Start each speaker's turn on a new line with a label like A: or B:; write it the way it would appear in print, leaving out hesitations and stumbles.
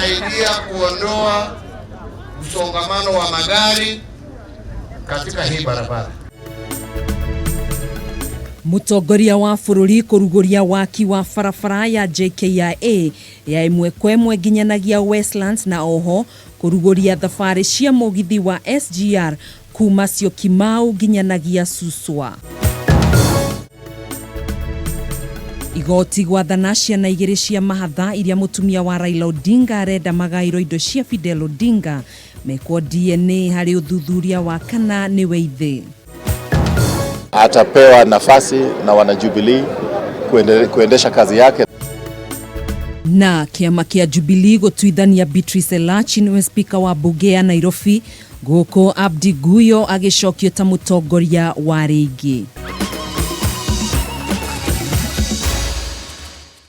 A: Itasaidia kuondoa msongamano wa magari katika hii barabara.
B: Mũtongoria wa bũrũri kũrugũria waki wa barabara ya JKIA ya ĩmwe kwa ĩmwe nginyanagia Westlands na oho kũrugũria thabarĩ cia mũgithi wa SGR kuma Syokimau nginyanagia Suswa. Igoti gwathana ciana igĩrĩ cia mahatha iria mũtumia wa Raila Odinga arenda magaĩrwo indo cia Fidel Odinga mekwo DNA harĩ ũthuthuria wa kana nĩwe ithe.
C: Atapewa nafasi na wana Jubilee kuendesha kazi yake.
B: Na kĩama kĩa Jubilee gũtuithania Beatrice Elachi nĩwe spika wa mbunge ya Nairobi gũkũ Abdi Guyo agĩcokio ta mũtongoria wa rĩngĩ.